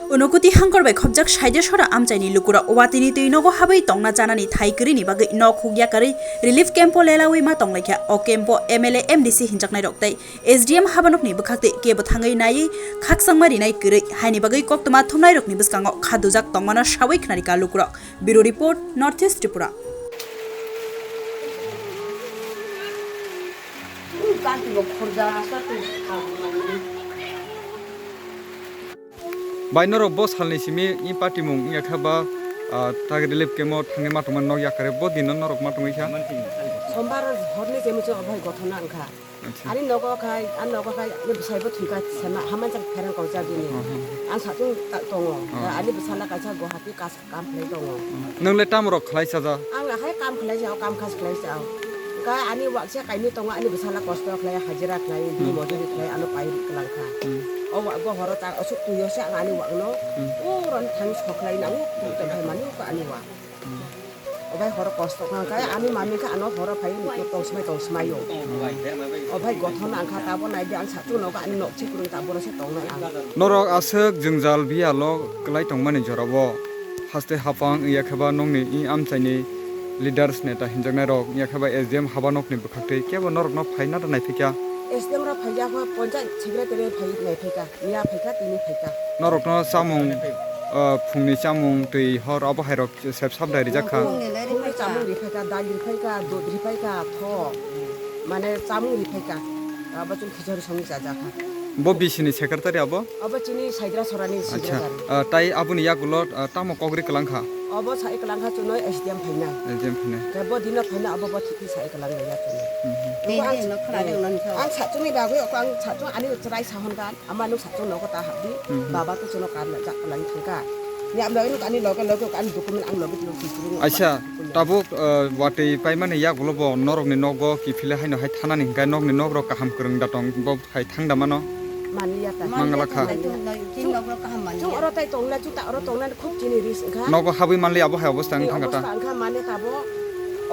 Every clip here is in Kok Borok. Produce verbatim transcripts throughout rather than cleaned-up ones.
Unukuti hangkor bai khopjak Saidesora amchaini lukurok watini twi nogo habwi tongna chanani thai kwrwini bagwi nok huk yakarwi relief camp-o lelaui ma tonglaikha. O camp-o M L A, M D C hinjaknairok tei S D M habanokni bwkhaktwi kebo thangwi naiwi khakchangma rinai kwrwi haini bagwi koktwma thumnairokni bwskango khadujak tongmano saui khnarikha lukurok. Bureau Report, North East Tripura. Bai norok bo salni simi i patimung wngya khe ba, ah, tak relief camp-o thangwi ma tongmani nok yakare bo dino norok ma tongwi kha? Sombar horni jemon se obo hai gothona wngkha. Acha. Ani nogo khai, ani nogo khai, ani bwsai bo thwikha, sema, haman jak pherang kau jak bini. Aha. Ang satung ta-, tongo. Aha. Ani bwsala kaisa Guwahati kas-, kam khlai tongo. Nwng le tamo rok khlai sajak? Ang le hai kam khlai sa, kam khas khlai sa. Ka ani wak se kaini tongo, ani bwsala kosto khlai, hajira khlai, bini mojuri khlai, ano pai kwlang kha. Hmm. O wak bo horo ta, asuk tuyo se ang ani wak no, hmm, o ron thang sok khlai nango, tu tong khai mani ko ani wak. Obai horo kosto kha, khe ani mami khe ano horo phai tong smai tong smai o. Obai gothon ang kha tabo nai di ang satung nogo ani nok chikrung tabo rw se tong nai ang. Norok aswk jwngjal biyalo kwlai tongmani jorabo haste hapang wngya khe ba nokni i amchaini leaders neta hinjaknai rok wngya khe ba S D M haba nokni bwkhaktwi kebo norokno phaina da naiphikya? S D M rok phaiya kho, ponchayat secretary phai naiphikha. Miya phaikha, tini phaikha. Norokno chamung, ah, phungni chamung, twi, hor, abo hairok sep sap dai rijak kha. Phungni le phungni riphaikha, chamung riphaikha, dal riphaikha, dud riphaikha, tho. Mane chamung riphaikha. Abo chwng khichari songwi chajakha. Bo bisini secretary abo? Abo chini Saidra Sorani. Acha. Secretary. Ah, tai aboni yagulo, ah, tamo kok ri kwlang kha? Abo sai kwlang kha chwngno S D M phainai. S D M phainai. Khe bo dino phainai abo bo thikhi sai kwlang ya chwngno. Mhm. Ang sa-, ang sachungni bagwi ang sachung ani chwrai sahon gan. Ama nuk sachung nogo ta habdi, hmm, hmm, baba to chwngno karna jak kwlai thangkha. Ni ang loge nuk ani loge loge ani document ang loge nuk sisiri nuk. Acha, document. Tabuk, eh, watwi paimani yagulo bo norokni nogo kiphile haino hai thanani hinkhe nokni nok rok kaham kwrwng da tong bo hai thang da mano. Manliya ta. Mangala kha. Manliya ta, manliya. Chung oro tai tongla, chung ta oro tongna khub chini risk wngkha. Nogo habwi manliya abo hai obostha wng thangkha ta. Obostha wngkha mane tabo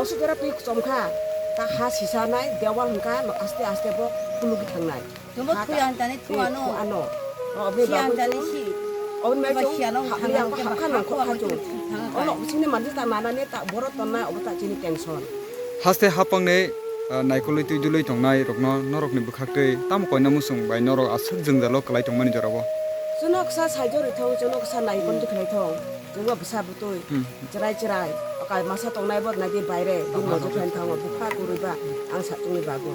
osuk jora twi chomkha. Ta ha sisa nai, dewal wngkha, aste aste bo khulugwi thangnai. Chumbo thuya hantani thuano. Thuano. Siya hantani si. Oboni bai siya no thangna hapkha nang kha chung. Ono sini manji ta manani ta boro tonna obo ta chini tension. Haste hapangni, ah, naikolwi twi dulwi tongnai rokno norokni bwkhaktwi tamo koina muchung bai norok aswk jwngjalo kwlai tongmani jorao. Chwno kisa saijo rithong, chwno kisa naikon dikhlai thong. Chwngno bwsa bwtwi, hmm, chwrai chwrai, o kai masa tongnai bo naidi baire, bini mojo khlai thango, bupha kwrwi ba, ang sachungni bagwi.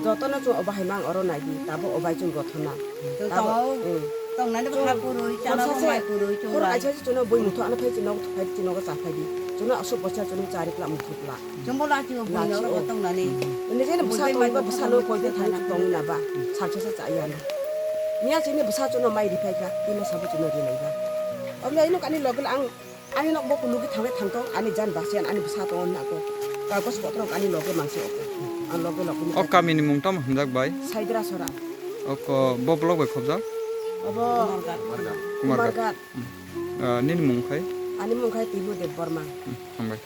Jotono chwng obo hai mang oro naidi, tabo obai chwng gothona. Chwng tabo, tongo, hmm, tongnani bo ha kwrwi, chana bo mai kwrwi, chwng bai. Kaisa se chwngno bui muthu ano phai chwngno thai chwngno cha phai di. Chwngno aswk bosa chwngno chari kla muthu kla. Chwngbo lachi o buino. Lachi o. Tongnani. Nini jeni bwsa tongba bwsa no koi de thani tongwi na ba. Salsa sa cha ya na. Nia chini bwsa chwngno mai riphai kha, tini sabo chwngno rinai ba. Obni aino kani loge ang, ani nok bo kulugi thangwi thangtong, ani jan basian, ani bwsa tongo na ko. Kagos potro ani loge mangsi oko. Ang loge loge ni. O kamini mung tamo hwnjak bai? Saidra Sora. Oko bo block bai khobjak? Obo Kumarghat. Kumarghat. Hmm. Ah, nini mung khai? Ani mung khai Tilu Debbarma. Hmm, hambai.